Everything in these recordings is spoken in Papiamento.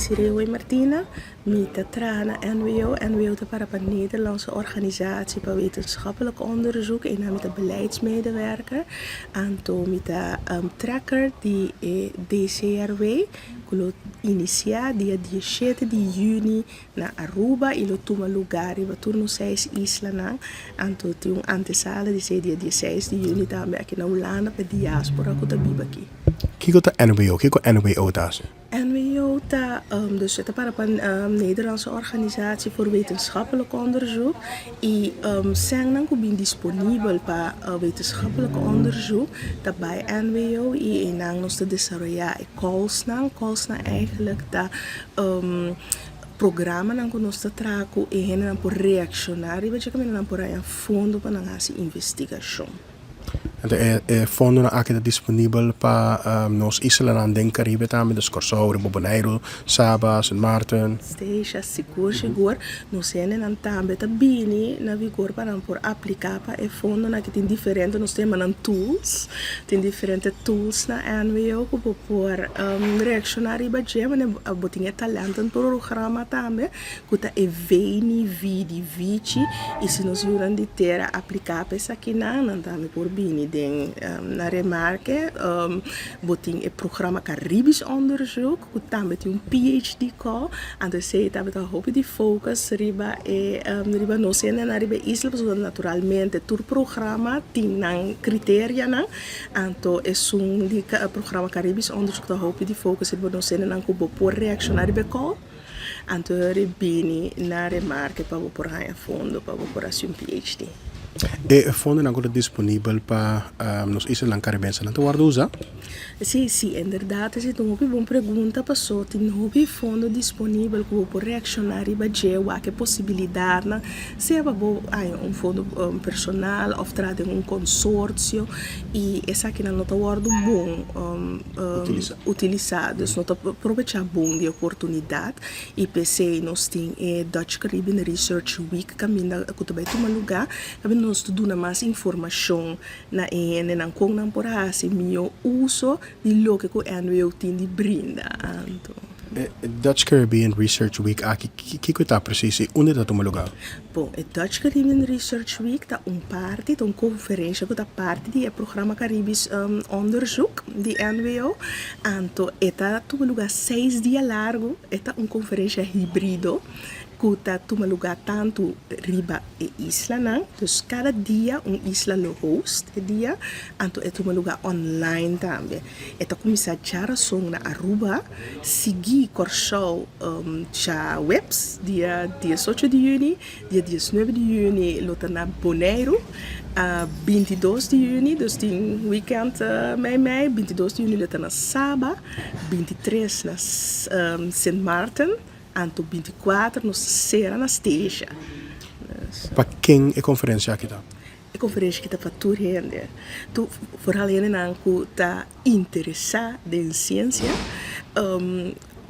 Desiree Hoy Martina, mi ta traha na NWO. NWO ta para pa Nederlandse Organisatie pa Wetenschappelijk Onderzoek i mi ta beleidsmedewerker. Anto mi ta trekker di e DCRW ku lo inisiá dia 17 di yüni na Aruba i lo tuma lugá riba tur nos seis islanan. Anto tin un antesala di esei dia 16 di yüni tambe aki na Hulanda pa e diáspora ku ta biba aki. Kiko ta NWO? Kiko NWO ta hasi? NWO ta, dus e ta para pa Nederlandse Organisatie voor Wetenschappelijk Onderzoek i sènnan ku bin disponibel pa wetenschappelijk onderzoek ta bai NWO i einan nos ta desaroyá e callsnan. Callsnan eigenlijk ta programanan ku nos ta traha ku e hendenan por reakshoná riba dje kaminda nan por haña fondo pa nan hasi investigashon. Anto e fondonan aki ta disponibel pa nos islanan den Karibe tambe, dus Kòrsou, riba Boneiru, Saba, Sint Maarten. Statia, Sigur sigur, nos hendenan tambe ta bini na vigor pa nan por apliká pa e fondonan aki. Tin diferente, nos ta yama nan tools, tin diferente tools na NWO ku bo por reakshoná riba dje, manera bo tin e talentenprograma tambe ku ta e veni, vidi, vici, i si nos yunan di tera apliká pa esakinan, nan tambe por bini den na remarke. Bo tin e programa Caribisch Onderzoek ku tambe tin un PhD call, anto esei tabata hopi di focus riba e riba nos hendenan riba e isla pasobra naturalmente tur programa tin nan kriterianan, anto esun di programa Caribisch Onderzoek ta hopi di focus riba nos hendenan ku bo por reakshoná riba e call. Anto e bini na remarke pa bo por haña fondo pa bo por hasi un PhD. E fondonan ku ta disponibel pa nos islanan karibense nan ta wòrdu usa? Sí, sí, inderdat esei ta un hopi bon pregunta paso tin hopi fondo disponibel ku bo por reakshoná riba dje, wak e posibilidatnan, sea pa bo haña un fondo personal òf traha den un konsortsio i esakinan no ta wòrdu bon. Utilisá. Dus no ta probechá bon di e oportunidat i p'esei nos tin e Dutch Caribbean Research Week kaminda ku ta bai tuma lugá, kaminda nos ta duna mas informashon na e hendenan kon nan por hasi mihó uso di loke ku NWO tin di brinda. Anto. E Dutch Caribbean Research Week aki kiko e ta presis i unda e ta tuma lugá? Bon, e Dutch Caribbean Research Week ta un parti, ta un konferensha ku ta parti di e programa Caribisch Onderzoek di NWO. Anto e ta tuma lugá seis dia largu, e ta un konferensha hibrido ku ta tuma lugá tantu riba e islanan, dus kada dia un isla lo host e dia, anto e tuma lugá online tambe. E ta kuminsá djarason na Aruba, sigui Kòrsou djaweps, dia 18 di yüni, dia 19 di yüni lo ta na Boneiru, 22 di yüni, dus tin wikènt mei mei, 22 di yüni lo ta na Saba, 23 na Sint Maarten, anto 24 nos ta sera na Statia. Pa ken e konferensia aki ta? E konferensha ki ta pa tur hende, tur foral hendenan ku ta interesá den siensia.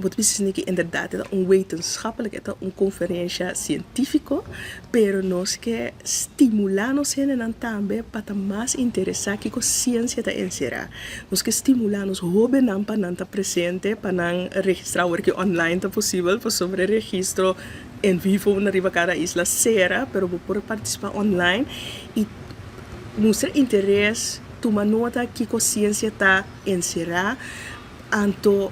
Bo ta bisa esei ki inderdat e ta un wetenschappelijk, e ta un konferensha sientífiko, pero nos ke stimulá nos hendenan tambe pa ta mas interesá kiko siensia ta enserá. Nos ke stimulá nos hóbennan pa nan ta presente, pa nan registrá awor ki online ta posibel, pasobra e registro en vivo na riba kada isla sera, pero bo por partisipá online i mustra interes, tuma nota kiko siensia ta enserá. Anto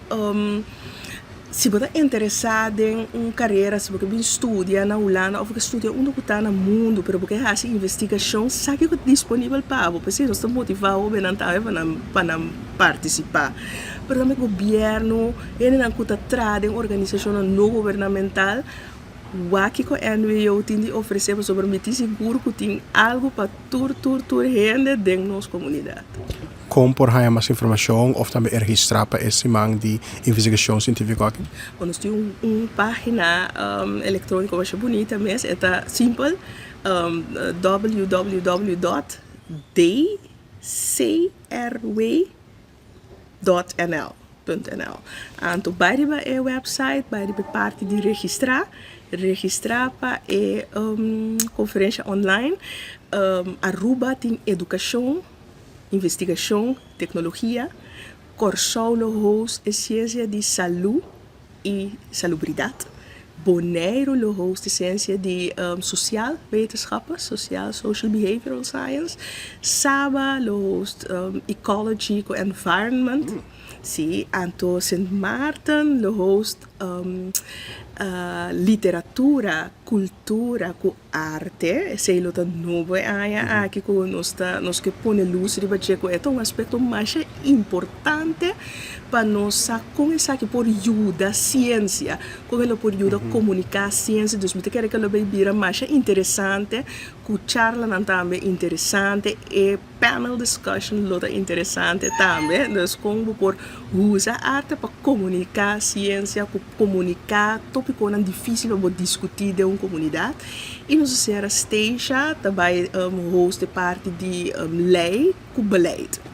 si bo ta interesá den un karera, si bo ke bin studia na Hulanda òf bo ke studia unda ku ta na mundu, pero bo ke hasi investigashon, sa kiko ta disponibel pa bo. P'esei nos ta motivá hóbennan tambe pa nan pa nan partisipá. Pero tambe gobièrnu, hendenan ku ta traha den organisashonnan no gubernamental, wak kiko NWO tin di ofresé pasobra mi tin sigur ku tin algu pa tur tur tur hende den nos komunidat. Kon por haña mas informashon òf tambe e registrá pa e siman di investigashon sientífiko aki? Bon, nos tin un página elektróniko masha bunita mes, e ta simpel, www dòt dcrw dòt nl, punt nl. Anto bai riba e wèpsait, bai riba e parti di registrá, registrá pa e konferensha online. Aruba tin edukashon, investigashon, teknologia. Kòrsou lo host e siensia di salú. I salubridat. Boneiru lo host e siensia di sosial wetenschappen, sosial social behavioral science. Saba lo host ecology ku environment. Si, anto Sint Maarten lo host literatura, kultura ku arte. Esei lo ta nobo e aña aki ku nos ta nos ke pone lus riba dje ku e ta un aspekto masha importante pa nos sa kon esaki por yuda siensia, kon e lo por yuda komuniká siensia. Dus mi ta kere ku lo bay bira masha interesante ku charlanan tambe interesante, e panel discussion lo ta interesante tambe. Dus kon bo por usa arte pa komuniká siensia ku komuniká tópikonan difísil pa bo diskutí den un komunidat. I nos sera Stacia ta bai host e parti di lei ku beleid.